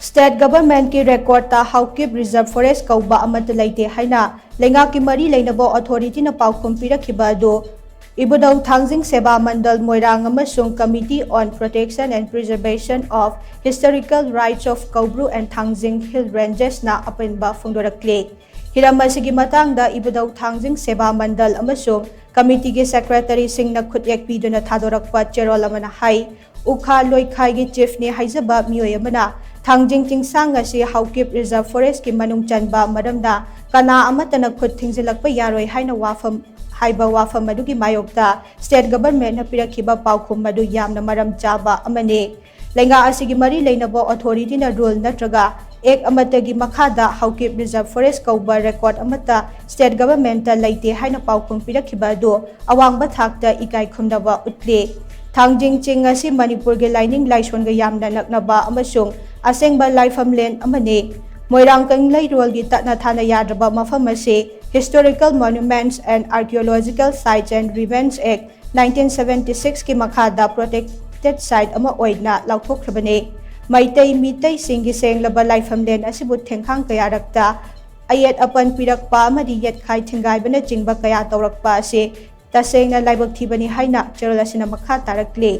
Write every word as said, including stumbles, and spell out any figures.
State Government ꯀꯤ record ꯇ Haokip Reserve Forest ꯀꯧꯕ ꯑꯃꯠꯇ ꯂꯩꯇꯦ ꯍꯥꯏꯅ ꯂꯩꯉꯥꯛꯀꯤ ꯃꯔꯤ ꯂꯩꯅꯕ authority ꯅ ꯄꯥꯎꯈꯨꯝ ꯄꯤꯔꯛꯈꯤꯕ ꯑꯗꯨ ꯏꯕꯨꯙꯧ ꯊꯥꯡꯖꯤꯡ ꯁꯦꯕꯥ ꯃꯟꯗꯜ ꯃꯣꯏꯔꯥꯡ ꯑꯃꯁꯨꯡ Committee on Protection and Preservation of Historical Rights of Koubru and Thangjing Hill Ranges ꯅ ꯑꯄꯨꯟꯕ ꯐꯣꯡꯗꯣꯔꯛꯂꯤ꯫ ꯍꯤꯔꯝ ꯑꯁꯤꯒꯤ ꯃꯇꯥꯡꯗ ꯏꯕꯨꯙꯧ ꯊꯥꯡꯖꯤꯡ ꯁꯦꯕꯥ ꯃꯟꯗꯜ ꯑꯃꯁꯨꯡ committee ꯒꯤ secretary ꯁꯤꯡꯅ ꯈꯨꯠꯌꯦꯛ ꯄꯤꯗꯨꯅ ꯊꯥꯗꯣꯔꯛꯄ ꯆꯦꯔꯣꯜ ꯑꯃꯅ ꯍꯥꯏ, ꯎꯈꯥ ꯂꯣꯏꯈꯥꯏꯒꯤ chief ꯅꯤ ꯍꯥꯏꯖꯕ ꯃꯤꯑꯣꯏ ꯑꯃꯅ ꯊꯥꯡꯖꯤꯡ ꯆꯤꯡꯁꯥꯡ ꯑꯁꯤ ꯍꯥꯎꯀꯤꯞ Reserve Forest ꯀꯤ ꯃꯅꯨꯡ ꯆꯟꯕ ꯃꯔꯝꯅ ꯀꯅꯥ ꯑꯃꯠꯇꯅ ꯈꯨꯠ ꯊꯤꯡꯖꯤꯜꯂꯛꯄ ꯌꯥꯔꯣꯏ ꯍꯥꯏꯅ ꯋꯥꯐꯝ, ꯍꯥꯏꯕ ꯋꯥꯐꯝ ꯑꯗꯨꯒꯤ ꯃꯥꯌꯣꯛꯇ state government ꯅ ꯄꯤꯔꯛꯈꯤꯕ ꯄꯥꯎꯈꯨꯝ ꯑꯗꯨ ꯌꯥꯝꯅ ꯃꯔꯝ ꯆꯥꯕ ꯑꯃꯅꯤ꯫ ꯂꯩꯉꯥꯛ ꯑꯁꯤꯒꯤ ꯃꯔꯤ ꯂꯩꯅꯕ authority ꯅ rule ꯅꯠꯇ꯭ꯔꯒ act ꯑꯃꯠꯇꯒꯤ ꯃꯈꯥꯗ ꯍꯥꯎꯀꯤꯞ Reserve Forest ꯀꯧꯕ record ꯑꯃꯠꯇ state government ꯇ ꯂꯩꯇꯦ ꯍꯥꯏꯅ ꯄꯥꯎꯈꯨꯝ ꯄꯤꯔꯛꯈꯤꯕ ꯑꯗꯨ ꯑꯋꯥꯡꯕ ꯊꯥꯛꯇ ꯏꯀꯥꯏ ꯈꯨꯝꯅꯕ ꯎꯠꯂꯤ꯫ ꯊꯥꯡꯖꯤꯡ ꯆꯤꯡ ꯑꯁꯤ ꯃꯅꯤꯄꯨꯔꯒꯤ ꯂꯥꯏꯅꯤꯡ ꯂꯥꯏꯁꯣꯟꯒ ꯌꯥꯝꯅ ꯅꯛꯅꯕ ꯑꯃꯁꯨꯡ ꯑꯁꯦꯡꯕ ꯂꯥꯏꯐꯝꯂꯦꯟ ꯑꯃꯅꯤ꯫ ꯃꯣꯏꯔꯥꯡ ꯀꯪꯂꯩꯔꯣꯜꯒꯤ ꯇꯠꯅ ꯊꯥꯅ ꯌꯥꯗ꯭ꯔꯕ ꯃꯐꯝ ꯑꯁꯤ Historical Monuments and Archaeological Sites and Remains Act nineteen seventy six ꯀꯤ ꯃꯈꯥꯗ protected site ꯑꯃ ꯑꯣꯏꯅ ꯂꯥꯎꯊꯣꯛꯈ꯭ꯔꯕꯅꯤ꯫ ꯃꯩꯇꯩ ꯃꯤꯇꯩꯁꯤꯡꯒꯤ ꯁꯦꯡꯂꯕ ꯂꯥꯏꯐꯝꯂꯦꯟ ꯑꯁꯤꯕꯨ ꯊꯦꯡꯈꯥꯡ ꯀꯌꯥꯔꯛꯇ ꯑꯌꯦꯠ ꯑꯄꯟ ꯄꯤꯔꯛꯄ ꯑꯃꯗꯤ ꯌꯦꯠꯈꯥꯏ ꯊꯤꯡꯒꯥꯏꯕꯅꯆꯤꯡꯕ ꯀꯌꯥ ꯇꯧꯔꯛꯄ ꯑꯁꯤ ꯇꯁꯦꯡꯅ ꯂꯥꯏꯕꯛ ꯊꯤꯕꯅꯤ ꯍꯥꯏꯅ ꯆꯦꯔꯣꯜ ꯑꯁꯤꯅ ꯃꯈꯥ ꯇꯥꯔꯛꯂꯤ꯫